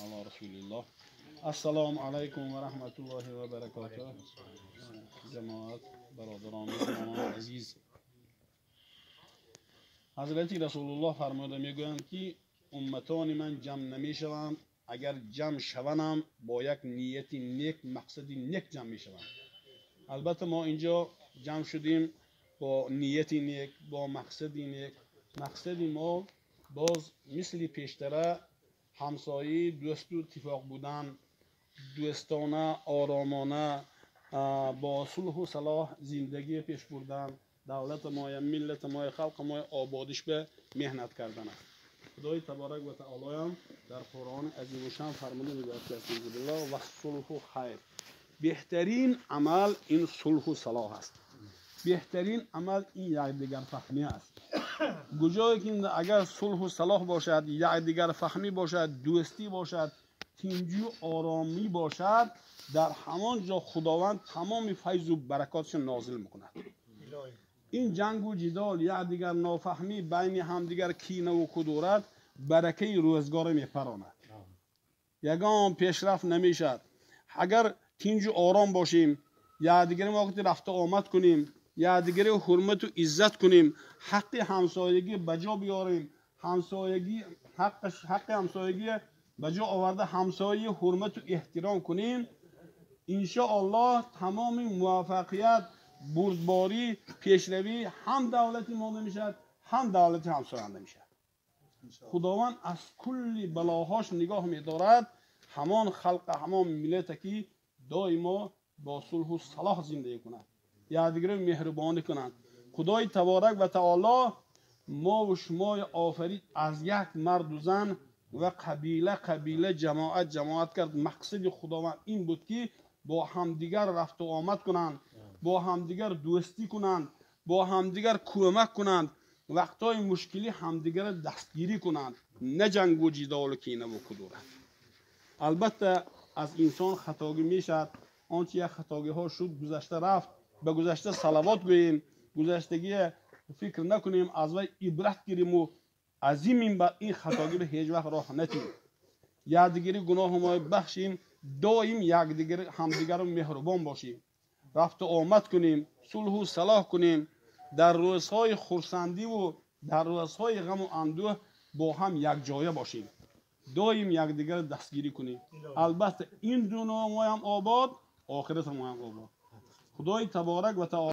ала расулиллоҳ. Ассалому алайкум ва раҳматуллоҳи ва баракотуҳ. Ҷамоат, бародарон, меҳмонони азиз, ҳазрати Расулуллоҳ фармуда мегӯянд, ки умматони ман ҷамъ намешаванд, агар ҷамъ шаванам, бо як нияти нек, мақсади нек ҷамъ мешаванд. Албатта, мо инҷо ҷамъ шудем бо нияти нек, бо мақсади нек. Мақсади мо боз мисли пештара ҳамсояи дӯсту иттифоқ будан, дӯстона, оромона, бо сулҳу салоҳ зиндагӣ пеш бурдан, давлати моя, миллати моя, халқи моя ободиш ба меҳнат кардан аст. Худои таборак ва таолоям дар Қуръони азимушшан фармуда мегӯяд, ки астағфируллоҳ, вассулҳу хайр. Беҳтарин амал ин сулҳу салоҳ аст. Беҳтарин амал ин якдигарфаҳмӣ аст. Куҷое ки агар сулҳу салоҳ бошад, якдигарфаҳмӣ бошад, дӯстӣ бошад, тинҷу оромӣ бошад, дар ҳамон ҷо Худованд тамоми файзу баракотшо нозил мекунад. Ин ҷангу ҷидол, якдигар нофаҳмӣ, байни ҳамдигар кинаву кудурат баракаи рӯзгоро мепаронад, ягон пешрафт намешавад. Агар тинҷу ором бошем, якдигари мо рафту омад кунем, якдигари ҳурмату иззат кунем, ҳаққи ҳамсоягӣ ба ҷо биёрем, ҳамсоягӣ ҳаққи ҳамсоягӣ ба ҷо оварда, ҳамсояи ҳурмату эҳтиром кунем, иншоаллоҳ, тамоми муваффақият, бурдборӣ, пешравӣ ҳам давлати мо намешавад, ҳам давлати ҳамсоя намешавад. Худованд аз кулли балоҳош нигоҳ медорад ҳамон халқа, ҳамон миллате, ки доимо бо сулҳу салоҳ зиндагӣ кунад, якдигаро меҳрубонӣ кунанд. Худои таборак ва таоло мову шумои офарид аз як марду зан ва қабила қабила, ҷамоат ҷамоат кард. Мақсади Худованд ин буд, ки бо ҳамдигар рафту омад кунанд, бо ҳамдигар дӯстӣ кунанд, бо ҳамдигар кӯмак кунанд, вақтҳои мушкилӣ ҳамдигарро дастгирӣ кунанд, на ҷангу ҷидолу кинаву кудурат. Албатта, аз инсон хатогӣ мешавад. Он чи як хатогиҳо шуд, гузашта рафт, ба гузашта салавот гӯем, гузаштагия фикр накунем, аз вай ибрат гириму аз ин минбаъд ин хатогиро ҳеҷ вақт роҳ натиҳем, якдигари гуноҳу мо бахшем, доим якдигар ҳамдигарро меҳрубон бошем, рафту омад кунем, сулҳу салоҳ кунем, дар рӯзҳои хурсандиву дар рӯзҳои ғаму андӯҳ бо ҳам якҷоя бошем, доим якдигарро дастгирӣ кунем. Албатта, ин дунё моям обод, охирати моям обод. Худои таборак ва таоло.